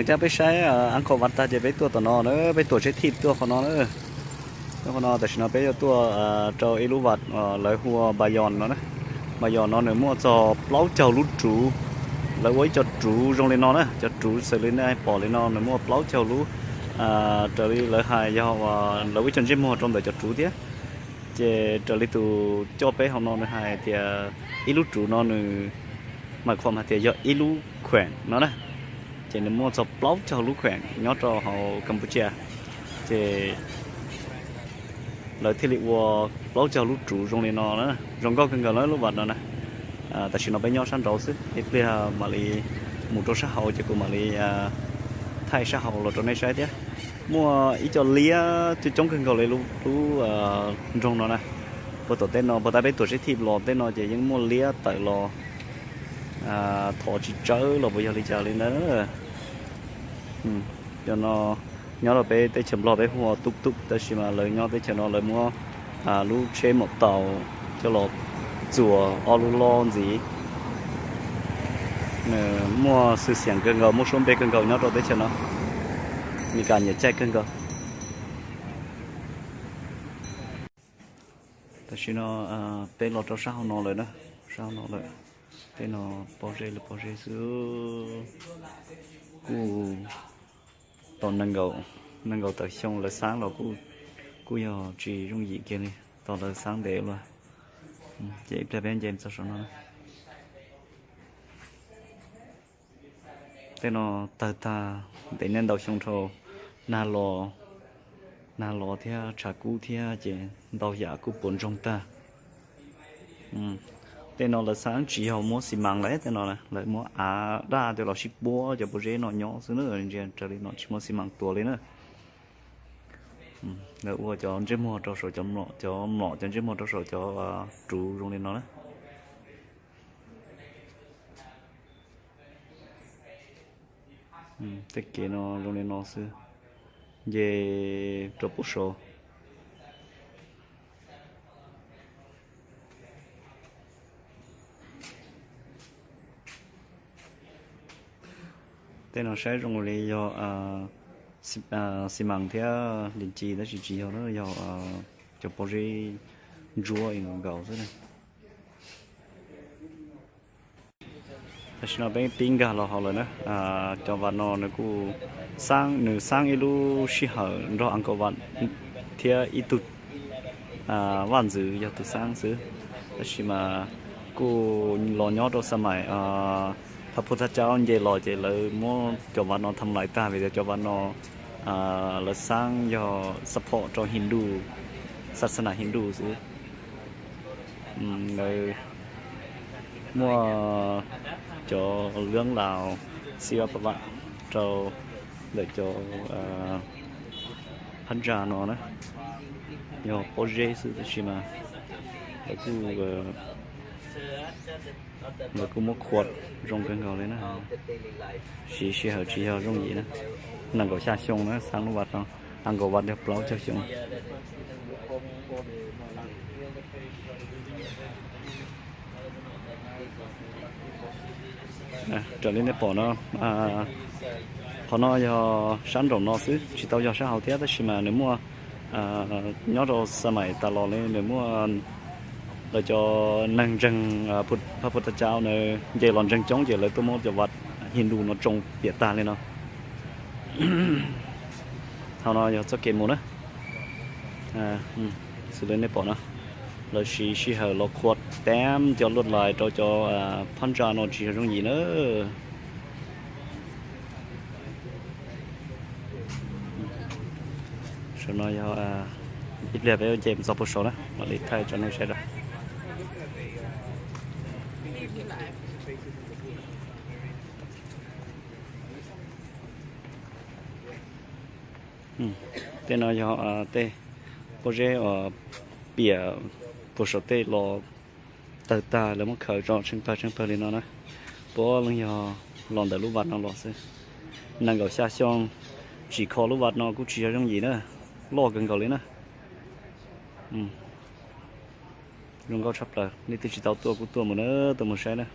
Cab peb saib Angkor Wat tag ces peb tuaj tom no na, peb tuaj tsheb thij tuaj qhov no na. Tuaj qhov no, tam sim no peb yuav tuaj rau ib lub vaj lawv hu ua Bayon no na. Bayon no nws muaj txog plaub caug lub ruv. Lawv ua ib co ruv zoo li no na, cov ruv xws li nej pom li no nws muaj plaub caug lub. Raws li lawv hais yog lawv ua ib co ntsej muag rau ntawm cov ruv thiab. Ces raws li tus coj peb hauv no nws hais tias ib lub ruv no nws mas khuam hais tias yog ib lub khueem no na. Ces nws muaj txog plaub caug lub khueem nyob rau hauv Cambodia. Ces lawv thiaj li ua plaub caug lub ruv zoo li no na. Zoo nkauj kawg nkaus lub vaj no na. Tam sim no peb nyob sab nraud xwb, ib pliag mam li mus rau sab hauv ces kuv mam li thaij sab hauv los rau nej saib thiab. Muaj ib co liab coob coob kawg nkaus li lub nroog no na. Puag tom tej no puag ta peb tuam seb thij los tej no ces yeej muaj liab tawm los thov tsis tsawb los puas yog li cas li ntawd. Cov no nyob rau peb teb chaws Nplog peb hu ua tuk tuk, tab sis mas lawv nyob teb chaws no lawv muab lub tsheb maum taus coj los txuas ob lub lob ntxiv. Nws muaj xwm xiam kawg nkaus, muaj suab npe kawg nkaus nyob rau teb chaws no. Meskas nyiam caij kawg nkaus. Tam sim no peb los rau sab hauv no lawm na, sab hauv no lawm. Tej no pob zeb li pob zeb xwb. Kuj tau nees nkaum tawm xyoo lawv xaab los kuj yog tsis yooj yim kiag li, tau lawv xaab ntev lawm. Ces ib pliag peb nce txog saum no. Tej no tawg tag ntev niaj ntau xyoo dhau, nag los, nag los thiab tshav kub thiab ces ntau yam kuj puas ntsoog tag. Tej no lawv xaab tsis yog muab xi mas lawm, tej no lawv muab av daj coj los sib puab cov pob zeb no nyob xwb na, ntsia raws li no tsis muaj xi mas tuav li na. Lawv ua cov ntsej muag rau saum cov mlom, cov mlom cov ntsej muag rau saum cov ruv zoo li no na. Tej kev no zoo li no xwb, nce rau pem saud. Tej no saib zoo li yog xi mas thiab lim ci tab sis tsis yog na, yog cov pob zeb ntsuab nkaus xwb na. Tam sim no peb pib nkag los hauv lawm na. Cov vaj no nws kuj xaab, nws xaab ib lub sij hawm nrog Angkor Wat thiab ib tug vaj ntxwv yog tus xaab xwb. Tab sis mas kuj los nyob rau xab maim Phaj Phu Thaj Cauv nce los ces lawv muab cov vaj no tham lais tag vim tias cov vaj no lawv xaab yog support rau Hindu, xab xab nas Hindu xwb. Lawv muaj cov lwb laus xib vaj pam vam rau ntawm cov phab ntsa no na, yog pob zeb xwb tab sis mas lawv kuj, lawv kuj muab khuam zoo kawg nkaus li na. Siv sij hawm tsis yog yooj yim na, nees nkaum xya xyoo na xaab lub vaj no, Angkor Wat yog plaub caug xyoo. Raws li nej pom no, qhov no yog sab nraum no xwb tsis tau yog sab hauv thiab tab sis mas nws muaj, nyob rau xab maim tas los li nws muaj lawv cov neeg ntseeg Phaj Phu Thaj Cauv na nce los ntseeg coob ces lawv tuaj muab cov vaj Hindu no tsoo piam tag li no. Hauv no yog txoj kev mus na. Xws li nej pom no, lawv siv sij hawm los khuam teeb cov luaj lais rau cov phab ntsa no tsis yog yooj yim na. Saum no yog, ib pliag peb nce mus txog puag saud na mam li thaij rau nej saib dua. Tej no yog tej pob zeb uas piam puag saum tej los tawg tag lawv muab khaws tso tsheej pawg tsheej pawg li no na. Puav leej yog los ntawm lub vaj no los xwb. Nees nkaum xya xyoo tsim kho lub vaj no kuj tsis yog yooj yim na, loj kawg nkaus li na. Zoo nkauj tshaj plaws, leej twg tsis tau tuaj kuj tuaj mus na, tuaj mus saib na.